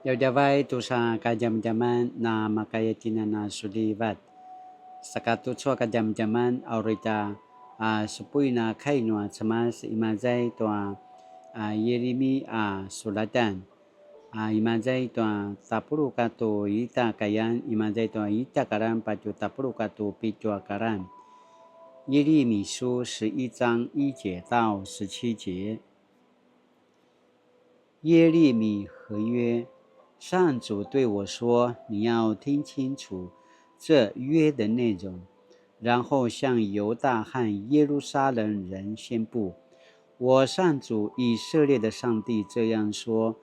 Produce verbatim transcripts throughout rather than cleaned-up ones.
Djavadjavay tusa kadjamadjaman na makaya tjinana sulivat. Saka tucu a kadjamadjaman a uri tja a supuin a kai nua Cemas, imaza i tua a Yirimi a sulatan. A imaza i tua tapuluq katua ita kayan, imaza i tua ita karan patje tapuluq katua pitju a karan. 耶利米書十一章一节到十七节。 耶利米和约。上主对我说：“你要听清楚这约的内容，然后向犹大和耶路撒冷人宣布：我上主以色列的上帝这样说：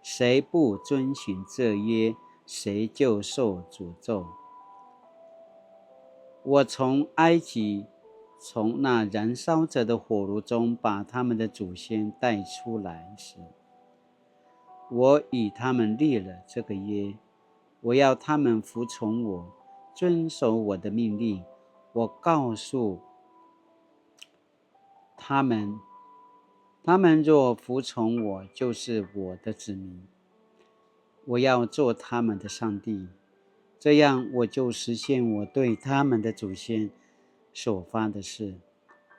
谁不遵行这约，谁就受诅咒。” 我从埃及，从那燃烧着的火炉中把他们的祖先带出来时，我与他们立了这个约，我要他们服从我，遵守我的命令。我告诉他们，他们若服从我，就是我的子民。我要做他们的上帝，这样我就实现我对他们的祖先所发的誓，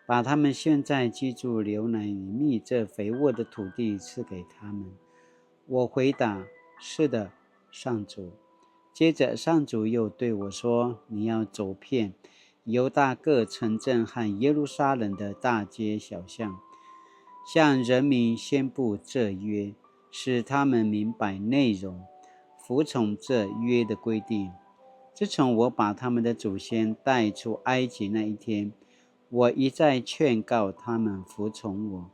把他们现在居住流奶与蜜这肥沃的土地赐给他们。我回答：“是的，上主。”接着上主又对我说：“你要走遍犹大各城镇和耶路撒冷的大街小巷，向人民宣布这约，使他们明白内容，服从这约的规定。自从我把他们的祖先带出埃及那一天，我一再劝告他们服从我，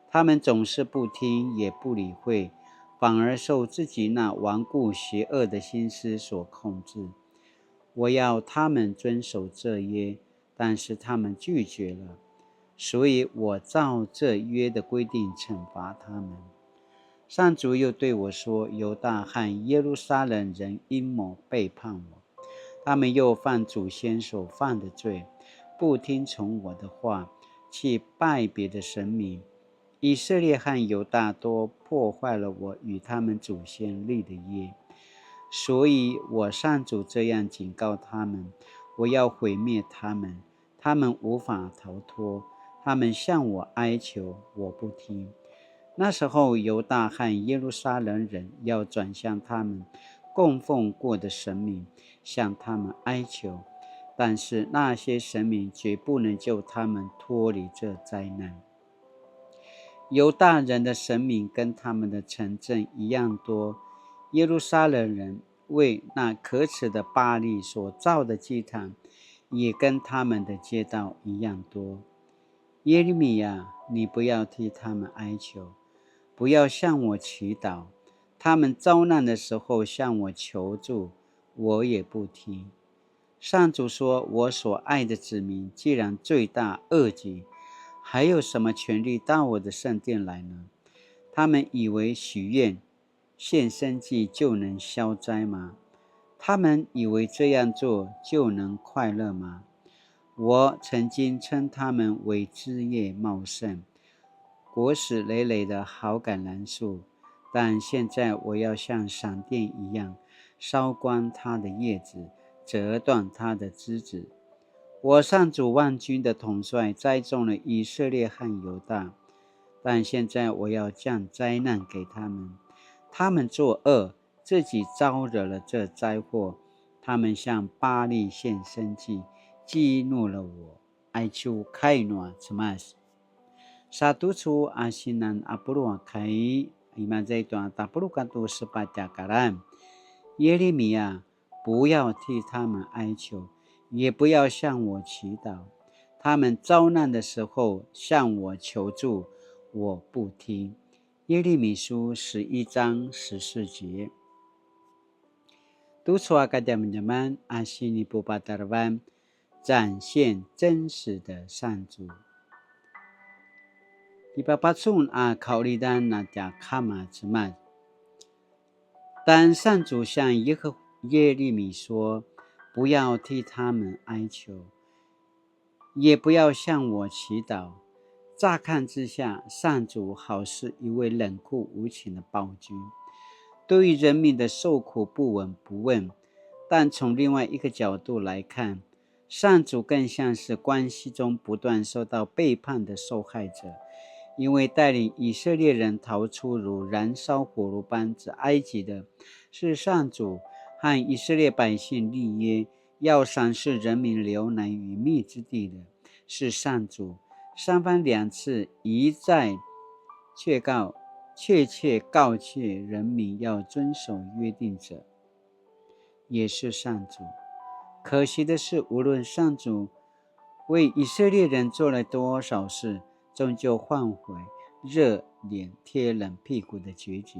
他们总是不听也不理会，反而受自己那顽固邪恶的心思所控制。我要他们遵守这约，但是他们拒绝了，所以我照这约的规定惩罚他们。”上主又对我说：“犹大和耶路撒冷人阴谋背叛我，他们又犯祖先所犯的罪，不听从我的话，去拜别的神明。以色列和犹大都破坏了我与他们祖先立的约，所以我上主这样警告他们：我要毁灭他们，他们无法逃脱。他们向我哀求，我不听。”那时候，犹大和耶路撒冷人要转向他们供奉过的神明，向他们哀求，但是那些神明绝不能救他们脱离这灾难。犹大人的神明跟他们的城镇一样多，耶路撒冷人为那可耻的巴力所造的祭坛，也跟他们的街道一样多。耶利米啊，你不要替他们哀求，不要向我祈祷。他们遭难的时候向我求助，我也不听。上主说：“我所爱的子民既然罪大恶极，还有什么权利到我的圣殿来呢？他们以为许愿、献牲祭就能消灾吗？他们以为这样做就能快乐吗？我曾经称他们为枝叶茂盛、果实累累的好橄榄树，但现在我要像闪电一样烧光它的叶子，折断它的枝子。我上主万军的统帅栽种了以色列和犹大，但现在我要降灾难给他们。他们作恶，自己招惹了这灾祸。他们向巴力献牲祭，激怒了我。” Aicu kai nua Cemas. Sa tucu a sinan a pulu a kai, imaza i tua tapuluq katua sepatj a karan. Yirimiya, 不要替他们哀求，也不要向我祈祷。他们遭难的时候向我求助，我不听。耶利米书十一章十四节。Tucu a kadjamadjaman a sinipupatarevan, 展现真实的上主。Lipapacun a kaqulidan a tja Kama Cemas. 当上主向耶和-，耶利米说：“不要替他们哀求，也不要向我祈祷。”乍看之下，上主好似一位冷酷无情的暴君。对于人民的受苦不闻不问，但从另外一个角度来看，上主更像是关系中不断受到背叛的受害者，因为带领以色列人逃出如燃烧火炉般之埃及的，是上主和以色列百姓立约，要赏赐人民流奶与蜜之地的，是上主。三番两次一再确告，确切告诫人民要遵守约定者，也是上主。可惜的是，无论上主为以色列人做了多少事，终究换回热脸贴冷屁股的结局。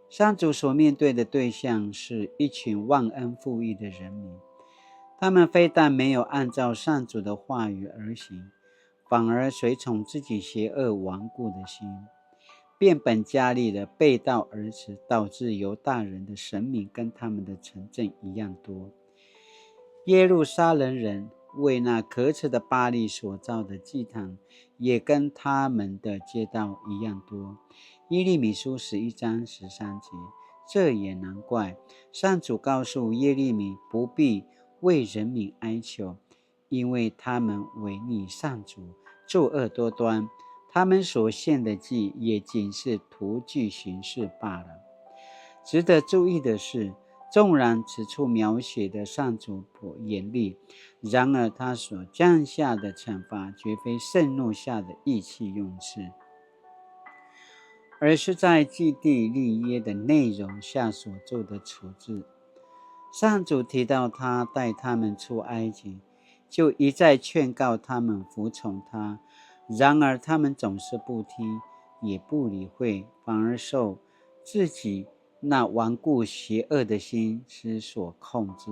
上主所面对的对象是一群忘恩负义的人民，他们非但没有按照上主的话语而行，反而随从自己邪恶顽固的心，变本加厉的背道而驰，导致犹大人的神明跟他们的城镇一样多。耶路撒冷人为那可耻的巴力所造的祭坛，也跟他们的街道一样多。耶利米书十一章十三节。这也难怪，上主告诉耶利米不必为人民哀求，因为他们违逆上主，作恶多端，他们所献的祭也仅是徒具形式罢了。值得注意的是，纵然此处描写的上主不严厉，然而他所降下的惩罚绝非盛怒下的意气用事，而是在祭地立约的内容下所做的处置。上主提到他带他们出埃及，就一再劝告他们服从他，然而他们总是不听，也不理会，反而受自己那顽固邪恶的心思所控制。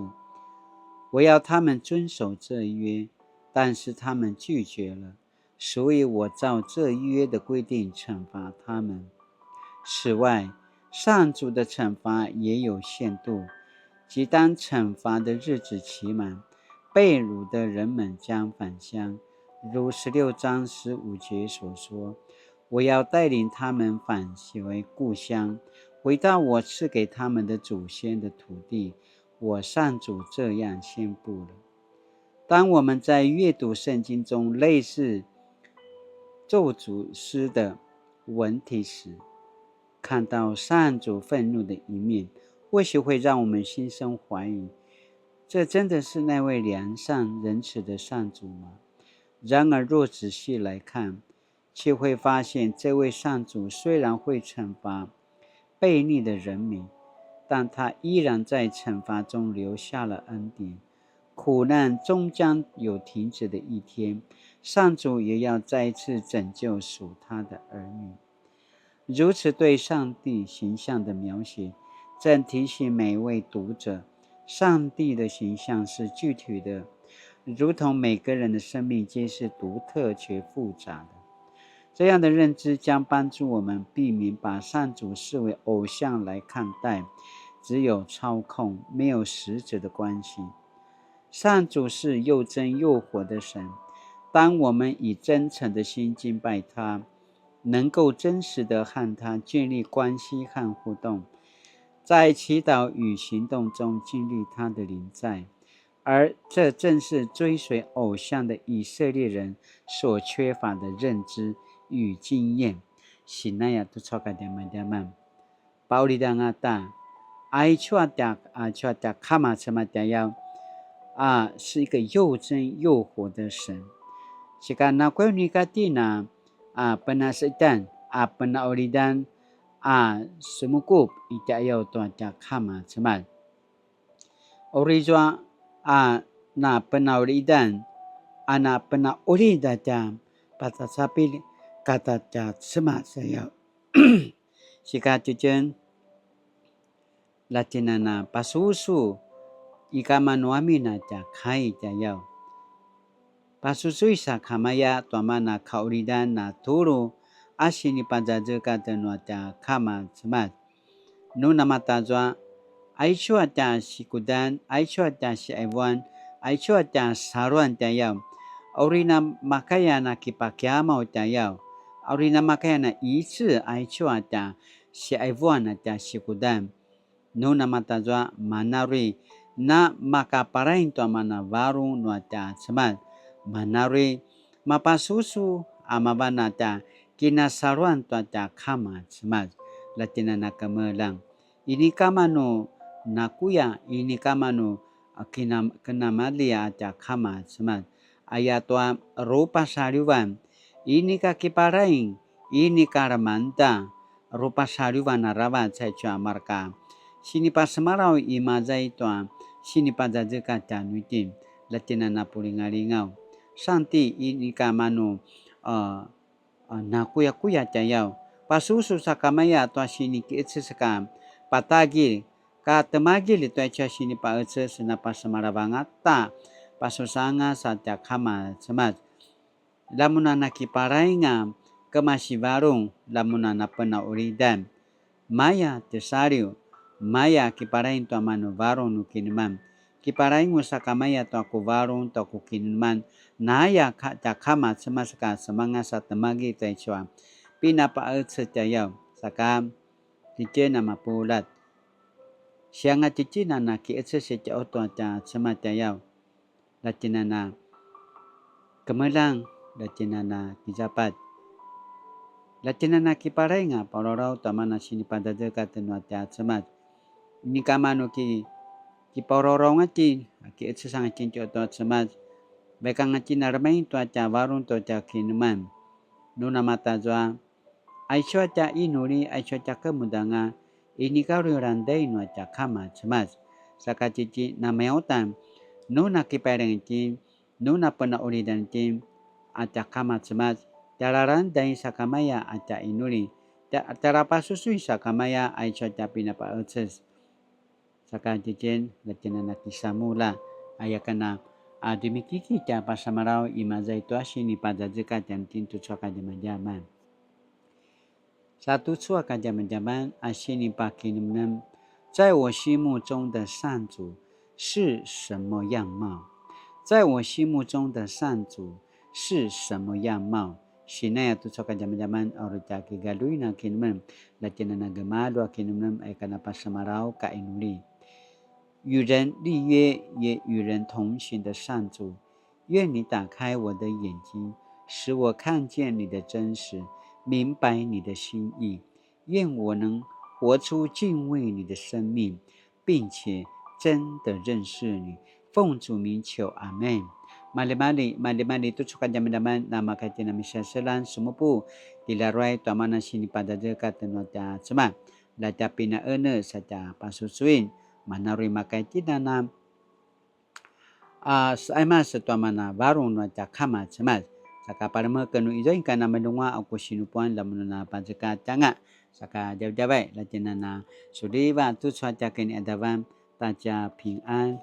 我要他们遵守这约，但是他们拒绝了，所以我照这约的规定惩罚他们。此外，上主的惩罚也有限度，即当惩罚的日子期满，被掳的人们将返乡，如十六章十五节所说，我要带领他们返回故乡，回到我赐给他们的祖先的土地。我上主这样宣布了。当我们在阅读圣经中类似咒诅诗的文体时，看到上主愤怒的一面，或许会让我们心生怀疑，这真的是那位良善仁慈的上主吗？然而，若仔细来看，却会发现这位上主虽然会惩罚悖逆的人民，但他依然在惩罚中留下了恩典。苦难终将有停止的一天，上主也要再次拯救属他的儿女。如此对上帝形象的描写，正提醒每一位读者，上帝的形象是具体的，如同每个人的生命皆是独特且复杂的。这样的认知将帮助我们避免把上主视为偶像来看待，只有操控，没有实质的关系。上主是又真又活的神，当我们以真诚的心敬拜他，能够真实的和他建立关系和互动，在祈祷与行动中经历他的临在，而这正是追随偶像的以色列人所缺乏的认知与经验。Sinaya tu cakadjamadjaman. Paulidan ata, aicu a tja, aicu a tja kama cematjayaw, a 是一个又真又活的神。Sika nakuya nu ika tina, a penasetan, a penaulidan, a semukup i tjayaw tua tja kama cemat. Uri zua a na penaulidan, a na penaulid a tja patacapil kata tja cemat sayaw. Sika tjutjen, latinana pasusu, ika manuamin a tja kai tjayaw. Pasusuy sakamaya tua mana kaulidan na tulu, a sinipazazekatj nua tja kama cemat. Nu namatazua, aicu a tja sikudan, aicu a tja siaivuan, aicu a tja saluan tjayaw, a uri namakaya na kipakiamaw tjayaw, a uri namakaya na ici aicu a tja siaivuan a tja sikudan. Nu namatazua manarui na makaparaing tua mana varung nua tja Cemas. Manarui mapasusu a mavan a tja kinasaluan tua tja kama Cemas. Latjinana kemeljang. Inika manu nakuya, inika manu a kina-, kenamadli a tja kama Cemas. Ayatua rupasalivan, inika kiparaing, inika lemangeda, rupasalivan aravac aicu a marka sinipasemalaw imaza i tua sinipazazekatj tjanuitjen, latjinana pulingalingaw. Santi, inika manu, a, a, nakuyakuya tjayaw. Pasusu sakamaya tua sinikiqeces ka patagilj, ka temagilj tua aicu a sinipaeces na pasemalavangata, pasusanga sa tja kama Cemas. Lamun a nakiparainga kemasivarung, lamun a napenaulidan. Maya tisaliw, maya kiparaing tua manu varung nu kineman. Kiparaingu sakamaya tua ku varung tua ku kineman, naya ka-, tja kama Cemas ka semanga sa temagilj tua aicu a pinapaeces tjayaw, saka titjen a mapuljat. Sianga titjen a nakiqeces itja utua tja Cemas tjayaw. Latjinana kemeljang, latjinana kizapatj. Latjinana kiparainga pauraraw tua mana sinipazazekatj nua tja Cemas. Inika manu ki, kipauraraw ngatjen, a kiqeces angatjen tja utua Cemas. Vaik angatjen a remaing tua tja varung tua tja kineman. Nu namatazua, aicu a tja inuli, aicu a tja kemudanga, inika uri langedai nua tja kama Cemas. Saka titjen a mayautan, nu nakiparaing itjen, nu napenaulidan itjen, a tja kama Cemas, tjara langedai sakamaya a tja inuli, tja-, tjara pasusui sakamaya aicu a tja pinapaeces. Saka titjen, latjinana kisamulja, aya ken a, a, demikiki tja pasemalaw imaza i tua sinipazazekatj tjanuitjen tucu a kadjamadjaman. Sa tucu a kadjamadjaman a sinipakinemnem, 在我心目中的上主是什么样貌？在我心目中的上主是什么样貌？ Sinaya tucu a kadjamadjaman a uri tja kigaluin a kinemnem, latjinana gemalju a kinemnem, aya ken a pasemalaw ka inuli. 与人立约，也与人同行的上主，愿你打开我的眼睛，使我看见你的真实，明白你的心意。愿我能活出敬畏你的生命，并且真的认识你。奉主名求，阿们。Maljimalji, maljimalji tucu a kadjamadjaman, namakaitjen a misaselan sumupu, kilaruay tua mana sinipazazekatj nua tja Cemas. Latja pinaene sa tja pasusuin, mana uri makaitjen a, a, saimas tua mana varung nua tja kama Cemas. Saka palemeken nu izua inika namelunguaq a ku sinupuan, lamun nu napazekatj anga. Saka djavadjavay, latjinana suliva tucu a tja kiniqadavan, ta tja pingan,